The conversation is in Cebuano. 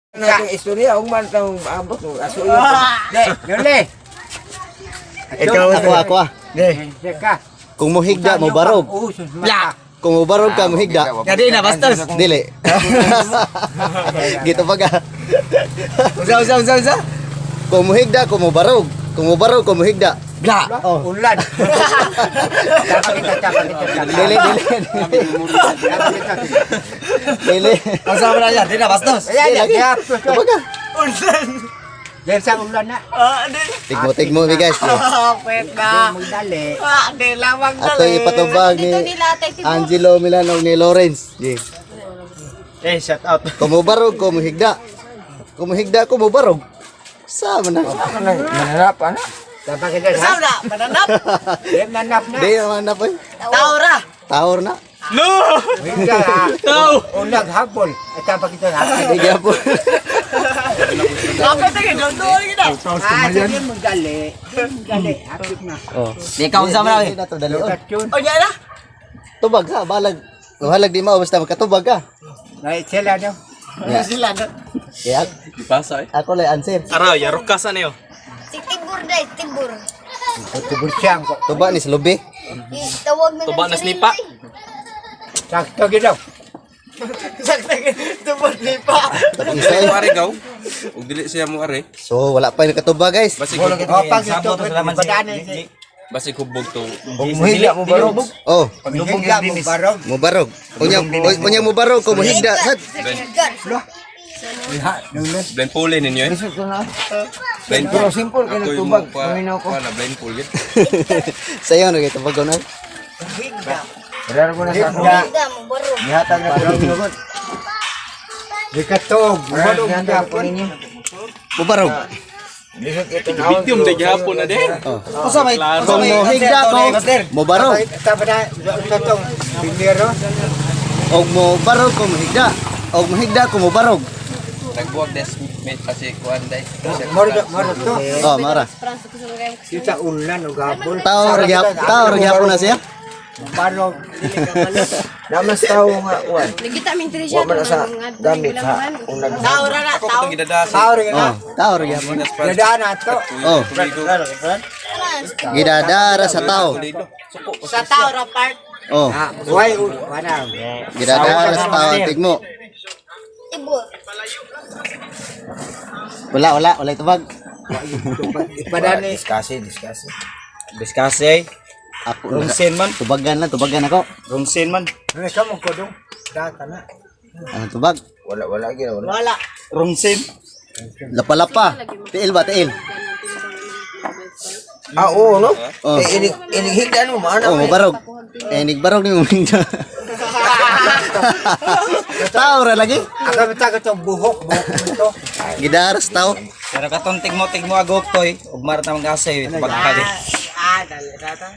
Nating istorya ug man tang abot ng aso yun. Di, Yuli. Ikaw Ako, ako ah. Seka. Kung muhigda mo barog. La. Kung mubarog ka muhigda. Kadi na bastos. Dili. Gito pa ka. Unsa, unsa, unsa, unsa? Kung muhigda ko mubarog. Kung mubarog ko muhigda. Bla. Oh. Ulan. Tama kita, tama kita. Dili, dili. Tama kita. Dili. Unsa man na siya? Di na bastos. Ayan, Lagi. ayan. Tubag ka. Diyan sa ulan na. Tigmo, tigmo mi guys. Pwet na. Magdali. Ah, di lawang Ato ipatubag ni Dito nila tay tibur. Angelo Milano ni Lawrence. Di. Eh, shout out. Kung mubarog ko muhigda. Kung muhigda ko mubarog. Sama na. Mananap ana. Tama kita. Saan na? Mananap? Di, manap na. Di naman na po. Taura. Taor na. Hindi ah. Ulag habol. At tama kita. Di gyapon. Kapit na gano'n. Doon kita. Ah, sige, magdali. Magdali. Hapit na. Oh. Di ka unsa man Di na to dali. Oh. Katsun. O yan na. Tubag ka, balag. Halag di mao basta makatubag ka. Ay, sila no. Yeah. Sila na. Kaya Dipasa eh. ako lang answer. Araw, yarok ka sa niyo. Si Tibur day, Tibur. Tubur siyang ko. Tuba ni Slubi. Tawag na Tuba ng na sarili. snipa. Sakto ginaw. Tubod ni pa. Tapos isa eh. Mo are gaw. Ug dili siya mo are. So wala pa yung nakatuba guys. Basig O, pag ito, Sabot sa laman padaanan si. basig hubog to. Ug muhigda mo barog. Oh, Lubog mo barog. mubarog. Unya unya mubarog ko muhigda sad. Edgar. Blind pole ninyo eh. Lisod ko na. Blind Pero simple kay Ako'y nagtubag. mo pa- Paminaw ko. Wala blind pole yun. Sayo na kay tubag na. Raro ko na sa ako. Higda mo barog. Gihatag na ko ninyo. Di katog. Barog gihatag ko ninyo. Mubarog. Lisod kay tanawon. Bitium de gihapon na de. Oh. Unsa may unsa Kung may muhigda ko mubarog. Tama na, totong primero. Og mubarog ko muhigda. Og muhigda ko mubarog. Nagbuwag des may kasi kuan dai. Moro, moro to. Oh, mara. Kita ulan o gabol. Taor gyap, taor gyapon na siya. Barog. Namas tao nga kuan. Nagita min diri Wa siya. man na sa gamit sa unag. Taura na. Ako katong gidadasi. Tauro na. Oh, taor gyapon. Dadaan na to. Oh, gidadara sa tao. Sa Taura Park. Oh, Ah, buhay, wala. gidadara sa tao ang tigmo. Tibur. Wala, wala, wala tubag. Padani. Diskase, diskase. Diskase. Ako na. Rungsin man. Tubagan lang, tubagan ako. Rungsin man. Ano ka mo kodong? Data na. Ano tubag? Wala wala gyud wala. Wala. Rungsin. Lapa-lapa. Tiil ba, tiil? Ah, oo no. Oh. Eh inig inig higda mo maana. Oh, mubarog. Eh, nigbarog ni muhigda. Tao ra lagi. Ako bitaw itong buhok, buhok nito. Gidaras tao. Pero katong tigmo-tigmo agok toy, ug marta man kasi pagkadi. Ah, dali data.